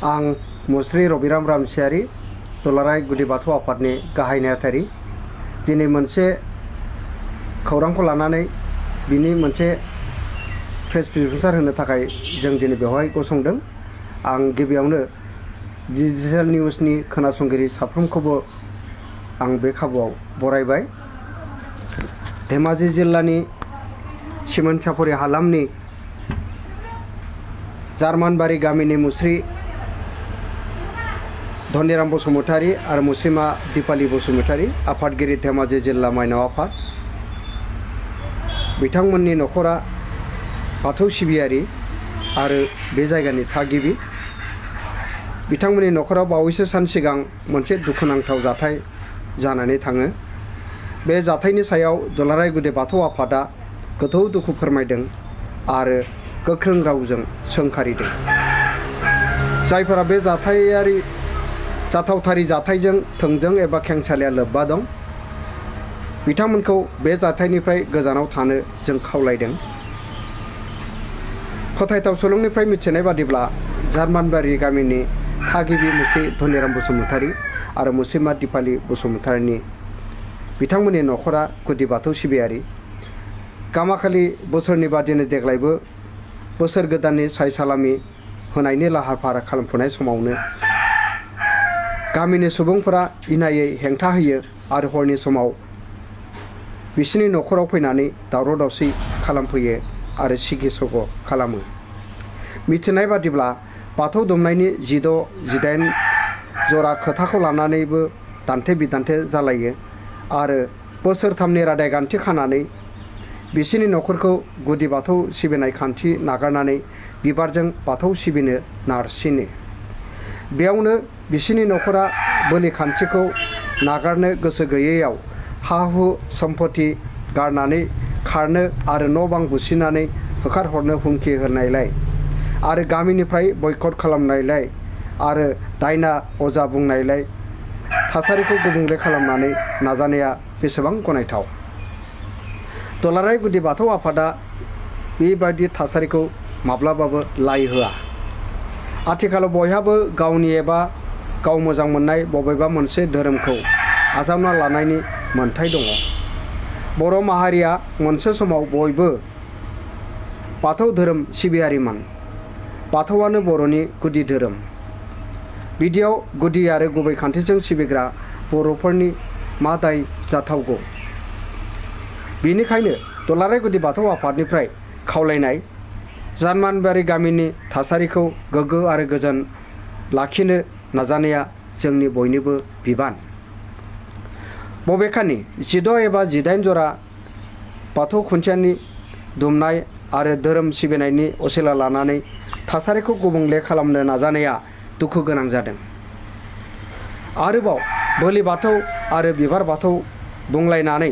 आं मुस्रि रबिराम रामसियारि दुलाराय गुदि बाथौ आफादनि गाहाय नेहाथारि दिनै मोनसे खौरांखौ लानानै बिनि मोनसे प्रेस बिबुंथि होनो थाखाय जों दिनै बेवहाय गसंदों। आं गिबियावनो डिजिटेल निउसनि खोनासंगिरि साफ्रोमखौबो आं बे खाबुआव बरायबाय। धेमाजि जिल्लानि सिमोनसापुरि हालामनि जार्मानबारि गामिनि मुस्रि धनिराम बसुमतारी आरो मुस्रिमा दिपाली बसुमतारी आफादगिरि धेमाजि जिल्ला माइनाव आफाद। बिथांमोननि न'खरा बाथौ सिबियारि आरो बे जायगानि थागिबि। बिथांमोननि न'खराव बावैसो सान सिगां मोनसे दुखुनांथाव जाथाय जानानै थाङो। बे जाथायनि सायाव दुलाराय गुदि बाथौ आफादा गोथौ दुखु फोरमायदों आरो गोख्रों रावजों सोंखारिदों। जायफोरा बे जाथावथारि जाथायजों थोंजों एबा खेंसालिया लोब्बा दं, बिथांमोनखौ बे जाथायनिफ्राय गोजानाव थानो जों खावलायदों। फोथायथाव सुलुंनिफ्राय मिथिनाय बादिब्ला जार्मानबारि गामिनि थागिबि मुस्रि धनिराम बसुमतारी आरो मुस्रिमा दिपाली बसुमतारीनि बिथांमोननि न'खरा गुदि बाथौ सिबियारि। गामाखालि बोसोरनि बादिनो देग्लायबो बोसोर गोदाननि साय सालामि होनायनि लाहार फाहार खालामफुनाय समावनो गामिनि सुबुंफोरा इनायै हेंथा होयो आरो हरनि समाव बिसिनि न'खराव फैनानै दावराव दावसि खालामफैयो आरो सिगि सग' खालामो। मिथिनाय बादिब्ला बाथौ दुमनायनि 16-18 जरा खोथाखौ लानानैबो दान्थे बिदान्थे जालायो आरो बोसोरथामनि रादाय गान्थि खानानै बिसिनि न'खरखौ गुदि बाथौ सिबिनाय खान्थि नागारनानै बिबारजों बाथौ सिबिनो नारसिनो। बेयावनो बिसिनि न'खरा बोलि खान्थिखौ नागारनो गोसो गैयैयाव हा हु सम्पति गारनानै खारनो आरो न' बां बुसिनानै होखारहरनो हुमखि होनायलाय आरो गामिनिफ्राय बयकट खालामनायलाय आरो दायना अजा बुंनायलाय थासारिखौ गुबुंले खालामनानै नाजानाया बेसेबां गनायथाव। दुलाराय गुदि बाथौ आफादा बेबायदि थासारिखौ माब्लाबाबो लाय होआ। आथिखालाव बयहाबो गावनि एबा गाव मोजां मोननाय बबेबा मोनसे धोरोमखौ आजावना लानायनि मोन्थाय दङ। बर' माहारिया मोनसे समाव बयबो बाथौ धोरोम सिबियारिमोन। बाथौआनो बर'नि गुदि धोरोम। बिदियाव गुदि आरो गुबै खान्थिजों सिबिग्रा बर'फोरनि मा दाय जाथावगौ। बेनिखायनो दुलाराय गुदि बाथौ आफादनिफ्राय खावलायनाय जार्मानबारि गामिनि थासारिखौ गोग्गो आरो गोजोन लाखिनो नाजानाया जोंनि बयनिबो बिबान। बबेखानि 16 एबा 18 जरा बाथौ खुन्थियानि दुमनाय आरो धोरोम सिबिनायनि असिला लानानै थासारिखौ गुबुंले खालामनो नाजानाया दुखु गोनां जादों। आरोबाव बोलि बाथौ आरो बिबार बाथौ बुंलायनानै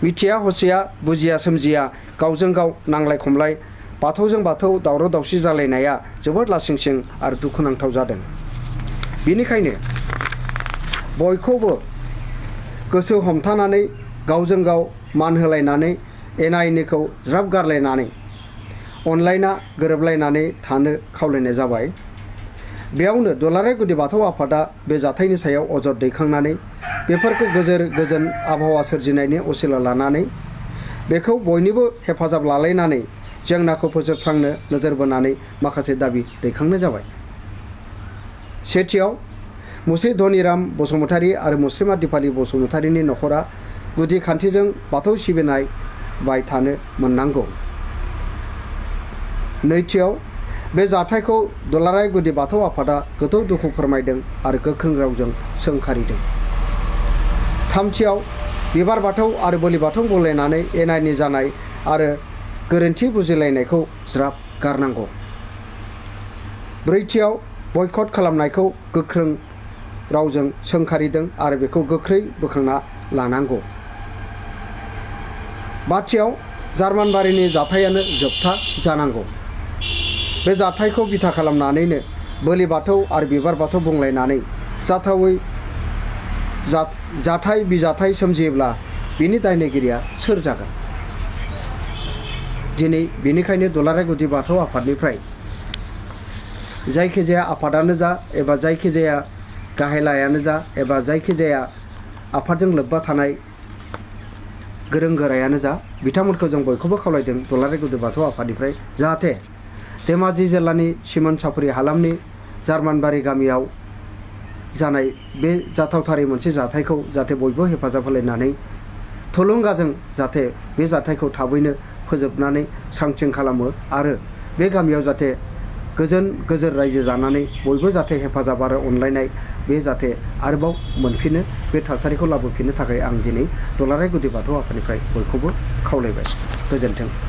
मिथिया हसिया बुजिया सोमजिया गावजों गाव नांलाय खमलाय बाथौजों बाथौ दावराव दावसि जालायनाया जोबोद लासिंसिं आरो दुखुनांथाव जादों। बेनिखायनो बयखौबो गोसो हमथानानै गावजों गाव मान होलायनानै एना एनिखौ ज्राब गारलायनानै अनलायना गोरोबलायनानै थानो खावलायनाय जाबाय। बेयावनो दुलाराय गुदि बाथौ आफादा बे जाथायनि सायाव अजद दैखांनानै बेफोरखौ गोजोन आबहावा सोरजिनायनि असिला लानानै बेखौ बयनिबो हेफाजाब लालायनानै जेंनाखौ फोजोबस्रांनो नोजोर बोनानै माखासे दाबि दैखांनाय जाबाय। सेथियाव मुस्रि धनिराम बसुमतारी आरो मुस्रिमा दिपाली बसुमतारीनि न'खरा गुदि खान्थिजों बाथौ सिबिनाय बाय थानो मोननांगौ। नैथियाव बे जाथायखौ दुलाराय गुदि बाथौ आफादा गोथौ दुखु फोरमायदों आरो गोख्रों रावजों सोंखारिदों। थामथियाव बिबार बाथौ आरो बोलि बाथौ बुंलायनानै एना एनि जानाय आरो गोरोन्थि बुजिलायनायखौ ज्राब गारनांगौ। ब्रैथियाव बयकट खालामनायखौ गोख्रों रावजों सोंखारिदों आरो बेखौ गोख्रै बोखांना लानांगौ। बाथियाव जार्मानबारिनि जाथायानो जोबथा जानांगौ। बे जाथायखौ बिथा खालामनानैनो बोलि बाथौ आरो बिबार बाथौ बुंलायनानै जाथावै जाथाय बिजाथाय सोमजियोब्ला बिनि दायनिगिरिया सोर जागोन। दिनै बेनिखायनो दुलाराय गुदि बाथौ आफादनिफ्राय जायखिजाया आफादानो जा एबा जायखिजाया गाहायलायानो जा एबा जायखिजाया आफादजों लोब्बा थानाय गोरों गोरायानो जा बिथांमोनखौ जों बयखौबो खावलायदों दुलाराय गुदि बाथौ आफादनिफ्राय जाहाथे धेमाजि जिल्लानि सिमोन साफुरि हालामनि जार्मानबारि गामियाव जानाय बे जाथावथारै मोनसे जाथायखौ जाहाथे बयबो हेफाजाब होलायनानै थुलुंगाजों जाहाथे बे जाथायखौ थाबैनो फोजोबनानै सांथिं खालामो आरो बे गामियाव जाहाथे गोजोन गोजोर रायजो जानानै बयबो जाहाथे हेफाजाब आरो अनलायनाय बे जाहाथे आरोबाव मोनफिनो बे थासारिखौ लाबोफिननो थाखाय आं दिनै दुलाराय गुदि बाथौ आफादनिफ्राय बयखौबो खावलायबाय। गोजोन्थों।